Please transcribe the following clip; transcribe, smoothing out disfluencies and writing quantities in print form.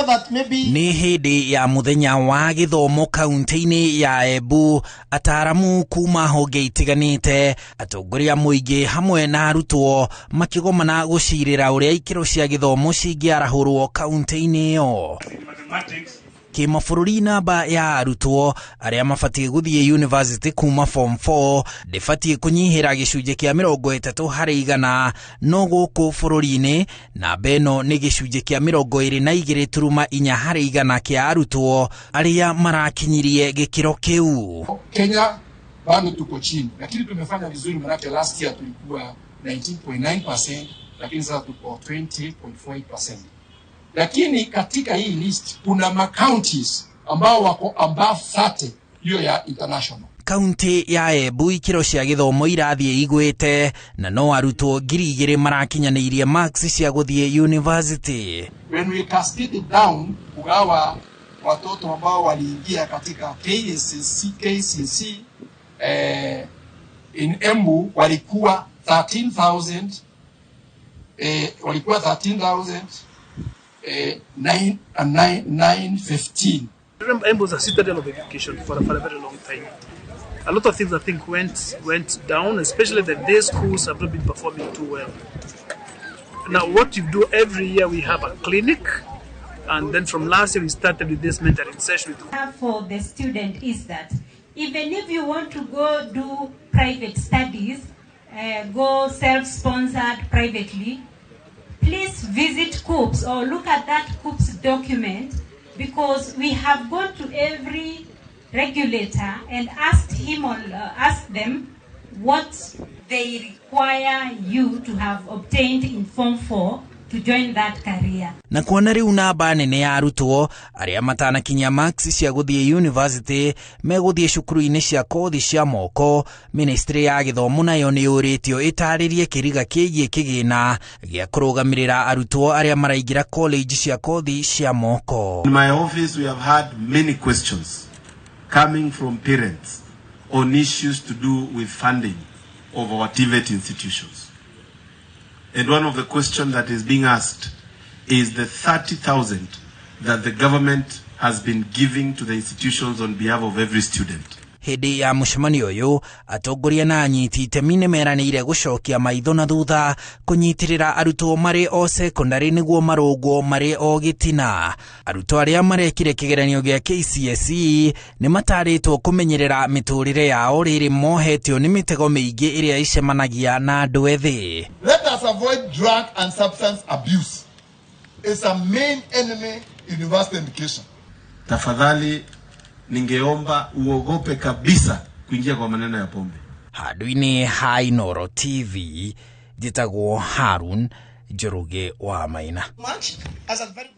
Nĩ hĩndĩ ya mũthenya wa gĩthomo kaunti-inĩ ya Embu, ataaramu kuma honge itiganĩte, atongoria mũingĩ hamwe na arutwo makĩgomana gũcirĩra ũrĩa ikĩro cia gĩthomo cingĩarahũrwo kaunti-inĩ ĩyo. Kĩmabũrũri, namba ya arutwo arĩa mabatiĩ gũthiĩ university kuma form 4 ndĩbatiĩ kũnyihĩra gĩcunjĩ kĩa 30%, no gũkũ bũrũri-inĩ namba ĩno nĩ gĩcunjĩ kĩa 22.4% kĩa arutwo arĩa marakinyirie gĩkĩro kĩu. Kenya bado tuko chini, lakini tumefanya vizuri, manake last year tulikuwa 19.9%, lakini sasa tuko 20.4%. Lakini katika hii list kuna ma counties ambao wako above 30, hiyo ya international. Kaunti ya Embu ikĩro cia gĩthomo irathiĩ igwĩte na no arutwo 2,000 marakinyanĩirie marks cia gũthiĩ university. When we cascade it down, kugawa watoto ambao waliingia katika KCC, KCC in Embu walikuwa 13,000 walikuwa 13,000 9 915. Remember, Embu was a citadel of education for a very long time. A lot of things, I think, went down, especially the day schools have not been performing too well. Now, what you do every year, we have a clinic, and then from last year we started with this mentoring session. With have for the student is that even if you want to go do private studies, go self-sponsored privately, please visit KUCCPS or look at that KUCCPS document, because we have gone to every regulator and asked him or asked them what they require you to have obtained in Form 4 to join that career. Na kuona rĩu namba nene ya arutwo arĩa matanakinyia marks cia gũthiĩ university megũthiĩ cukuru-inĩ cia kothi cia moko, ministry ya gĩthomo nayo nĩ yũrĩtio ĩtarĩrie kĩriga kĩgiĩ kĩgĩna gĩa kũrũgamĩrĩra arutwo arĩa maraingĩra college cia kothi cia moko. In my office, we have had many questions coming from parents on issues to do with funding of our TVET institutions. And one of the questions that is being asked is the 30,000 that the government has been giving to the institutions on behalf of every student. Hĩndĩ ya mũcemanio ũyũ, atongoria na anyiti itemi nĩ meranĩire gũcokia maitho na thutha kũnyitĩrĩra arutwo marĩ o secondary nĩguo marũngwo marĩ o gĩtina. Arutwo arĩa marekire kĩgeranio gĩa KCSE nĩ matarĩtwo kũmenyerera mĩtũrĩre yao rĩrĩ mohetio nĩ mĩtego mĩingĩ ĩrĩa ĩcemanagia na andũ ethĩ. Let us avoid drug and substance abuse. It's a main enemy in university education. Tafadhali, ningeomba uogope kabisa kuingia kwa maneno ya pombe. Handũ-inĩ ha Inooro TV, njĩtagwo Harun Njoroge wa Maina. Much as a very good